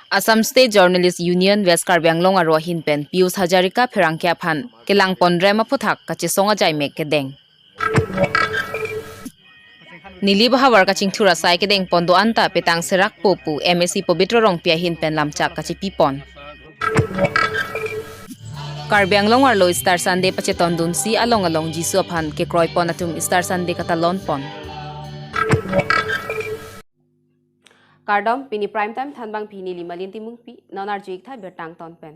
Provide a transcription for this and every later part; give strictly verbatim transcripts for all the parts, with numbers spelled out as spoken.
Assam State Journalist Union West Karbi Anglong aro ahin pen Pijush Hazarika pherangke aphan kelang pon rem aphuthak kachesong ajaimek kedeng. Nilip ahavar kachingthur asai kedeng pon do-an ta petang serakpo pu M A C Pobitro Rongpi ahin pen lamchak kachepi pon. Karbi Anglong arlo Easter Sunday pachetondunsi along along Jisu aphan kekroi pon atum Easter Sunday katalon pon. Kardom, pini Prime Time thanbangpi neli Malin Timungpi, non arju-ik tha birta angton pen.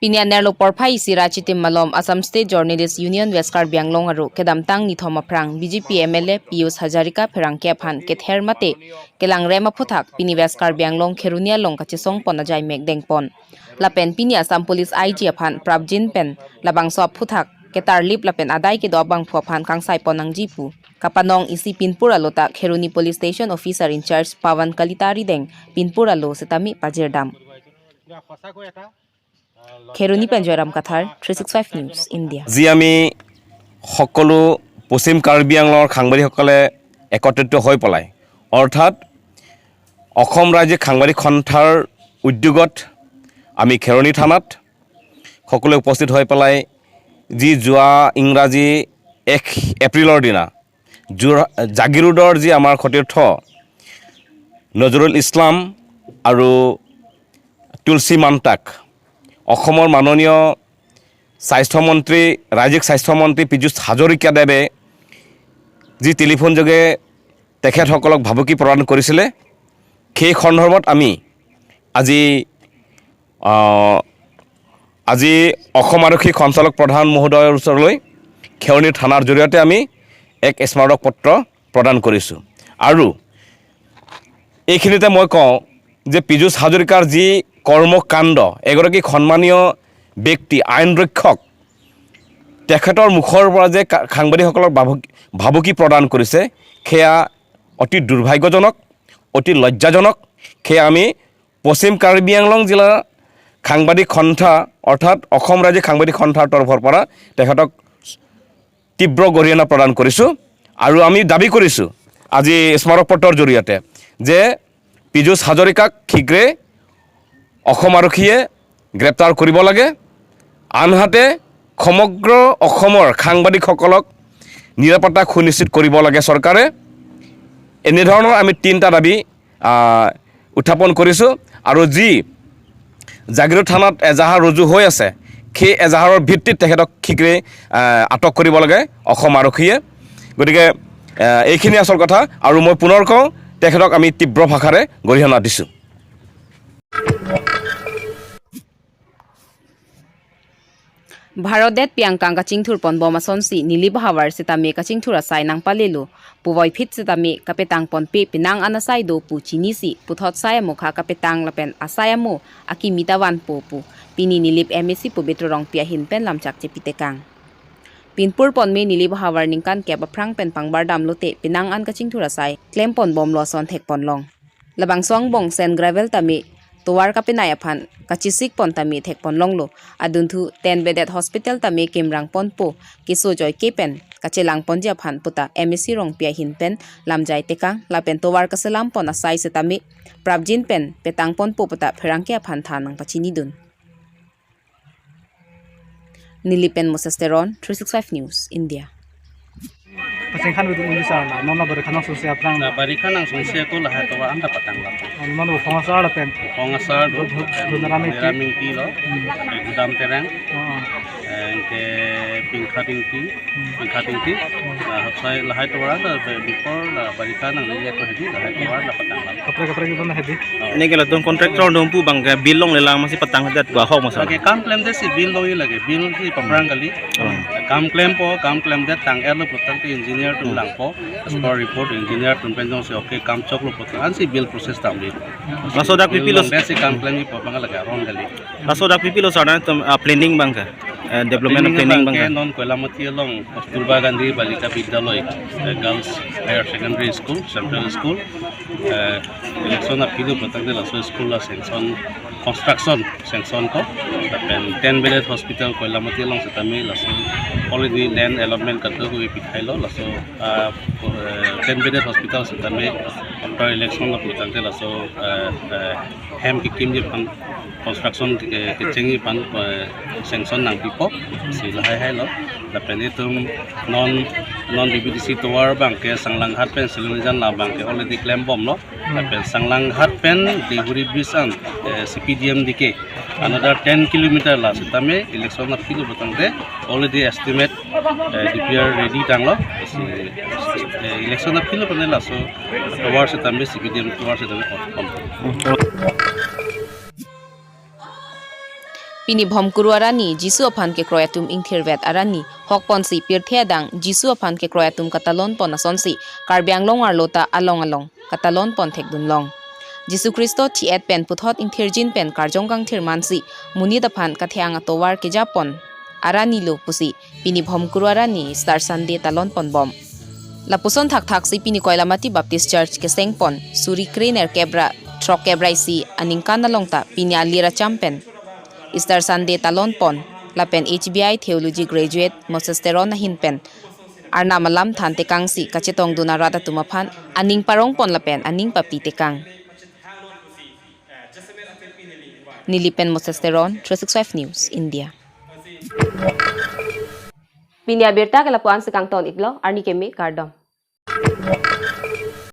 Pini anerlo porphai isi ra chitim malom Assam State Journalist Union West Karbi Anglong aro kedamtang nithom aphrang B J P M L A Pijush Hazarika pherangke aphan kether mate kelang rem aphuthak pini West Karbi Anglong Kheroni along kachesong pon ajaimek deng pon. Lapen pini Assam Police I G aphan prapjin pen labangso aphuthak ketarlip lapen adai kedo abangphu aphan kangsai pon nangji pu kapanong isi pinpur alo ta Kheroni Police Station Officer in Charge Pawan Kalita arideng pinpur alo setame pajirdam. Kheroni pen Joyram Kathar, three six five News, India. আজি আমি সকলো পশ্চিম কাৰ্বি আংলঙৰ সাংবাদিকসকলে একত্ৰিত হৈ পেলাই, অৰ্থাৎ অসম ৰাজ্যিক সাংবাদিক সন্থাৰ উদ্যোগত আমি খেৰণি থানাত সকলোৱে উপস্থিত হৈ পেলাই, যি যোৱা ইংৰাজী এক এপ্ৰিলৰ দিনা যোৰ-, জাগিৰোডৰ যি আমাৰ সতীৰ্থ নজৰুল ইছলাম আৰু তুলসী মান্তাক অসমৰ মাননীয় স্বাস্থ্যমন্ত্ৰী, ৰাজ্যিক স্বাস্থ্যমন্ত্ৰী পীযুষ হাজৰিকা দেৱে যি টেলিফোন যোগে তেখেতসকলক ভাবুকি প্ৰদান কৰিছিলে, সেই সন্দৰ্ভত আমি আজি, আহ, আজি অসম আৰক্ষী সঞ্চালক প্ৰধান মহোদয়ৰ ওচৰলৈ খেৰণি থানাৰ জৰিয়তে আমি এক স্মাৰক পত্ৰ প্ৰদান কৰিছোঁ। আৰু এইখিনিতে মই কওঁ যে পীযুষ হাজৰিকাৰ যি কৰ্মকাণ্ড, এগৰাকী সন্মানীয় ব্যক্তি, আইন ৰক্ষক, তেখেতৰ মুখৰ পৰা যে কা-, সাংবাদিকসকলক ভাবুকি, ভাবুকি প্ৰদান কৰিছে, সেয়া অতি দুৰ্ভাগ্যজনক, অতি লজ্জাজনক। সেয়া আমি পশ্চিম কাৰ্বি আংলং জিলাৰ সাংবাদিক সন্থা, অৰ্থাৎ অসম ৰাজ্যিক সাংবাদিক সন্থাৰ তৰফৰ পৰা তেখেতক তীব্ৰ গৰিহণা প্ৰদান কৰিছোঁ। আৰু আমি দাবী কৰিছোঁ আজি স্মাৰক পত্ৰৰ জৰিয়তে যে পীযুষ হাজৰিকাক শীঘ্ৰে অসম আৰক্ষীয়ে গ্ৰেপ্তাৰ কৰিব লাগে। আনহাতে সমগ্ৰ অসমৰ সাংবাদিকসকলক নিৰাপত্তা সুনিশ্চিত কৰিব লাগে চৰকাৰে। এনেধৰণৰ আমি তিনিটা দাবী, আহ, উত্থাপন কৰিছোঁ। আৰু যি জাগিৰোড থানাত এজাহাৰ ৰুজু হৈ আছে, সেই এজাহাৰৰ ভিত্তিত তেখেতক শীঘ্ৰে, আহ, আটক কৰিব লাগে অসম আৰক্ষীয়ে। গতিকে, আহ, এইখিনি আচল কথা। আৰু মই পুনৰ কওঁ, তেখেতক আমি তীব্ৰ ভাষাৰে গৰিহণা দিছোঁ। Bharat det piangkang kachingthur pon bom asonsi Nilip ahavar setame kachingthur asai nangpalelo, puvoiphit setame kapetang ponpe penang an asai do pu chinisi puthot sai amokha kapetang lapen asai amo akimi ta vanpo pu pini Nilip M A C Pobitro Rongpi ahin pen lamchak chepitekang. Pinpur ponme Nilip ahavar ningkan kep aphrang pen pangbardam lote penang an kachingthur asai klem pon bomlo ason thek ponlong. Labangso angbong sand gravel tame tovar kapenai aphan kachesik pon tame thek ponlonglo. Adunthu ten bedded hospital tame kimrang ponpo keso joike pen kachelang ponji aphan puta M A C Rongpi ahin pen lamjai tekang lapen tovar kaselam pon asai setame prapjin pen petang ponpo puta pherangke aphan than nangpachinidun. Nilip pen Moses Teron, three six five News, India. Pasing khan bidun undi sa na, non na barikha nang sungsi aphrang. Na barikha nang sungsi ako lahai tovar an ta patang lam. Non uphong asar lapen. Uphong asar do, Dun-, Dun-, Dun Raming Ti. Raming Ti lo. Hmm. Gudam Terang. Oh. Anke Pingkha Tingti. Hmm. Pingkha Tingti. Hmm. Na hapsai lahai tovar an ta be-, before na barikha nang neli ako hedi lahai tovar an ta patang lam. Kaprek kaprek itu na hedi. Oh. Ini kalau tuh kontraktor dompu bang kayak bill longlelang masi patang hadat bahok masa. Lake kam klemdet si bill longji lake, bill si paprang kali. Hmm. Kam klempo, kam klemdet tang-etlo pulote engineer atum Hmm. langpo. As per report engineer atum pen jongsi okay kam choklo pulote ansi bill process damri. Laso dak Bill pipilo longdet si kam klemji pu abang lake aron kali. Laso dak pipilo sardan atum, ah, planning bang ke? Eh, development Planning planning bang bang ke ke? Non Koilamati along Kasturba Gandhi Balika Vidyalaya, eh, Girls Higher Secondary School, Central School, eh, election aphi do patang de laso school la sanction, construction sanction ko, lapen ten bedded hospital Koilamati along setame laso already land allotment kadokave pithailo, laso, ah, eh, ten bedded hospital setame After election lo putangte laso, eh, eh, hem kekimji aphan, construction ke, kechengji aphan, eh, sanction nangpipo, si lahai hailo. Lapen itum non, non B B T C tovar abangke Sanglanghat pen Silonijan la abangke already klembomlo. Lapen Sanglanghat pen Dehuri bridge an, eh, C P D M D K another ten kilometer la sitame election aphi lo putangte already estimate, eh, D P R ready tanglo. Si, eh, election aphi lo putangte laso tovar sitame C P D M tovar sitame on, on. Pini Bhomkuru arni Jisu aphan kekroi atum ingthirvet arni hokponsi pirthe adang Jisu aphan kekroi atum katalonpon asonsi Karbi Anglong arlo ta along along katalonpon thekdunlong. Jisu Khristo thi-et pen puthot ingthirjin pen karjong kangthir mansi monit aphan kathe-ang atovar kejappon arni lo pusi pini Bhomkuru arni Easter Sunday talonponbom. Lapuson thakthaksi pini Koilamati Baptist Church kesengpon suri krenerkep ra throkkep ra isi aningkan along ta pini alir acham pen Easter Sunday talonpon lapen H B I Theology Graduate Moses Teron ahin pen Arnam alam than tekangsi kachetongdun arat atum aphan aning parongpon lapen aning papi tekang. Neli pen Moses Teron, three six five News, India. Pini abirta ke lapu-an si kangton-iklo, arni keme kardom.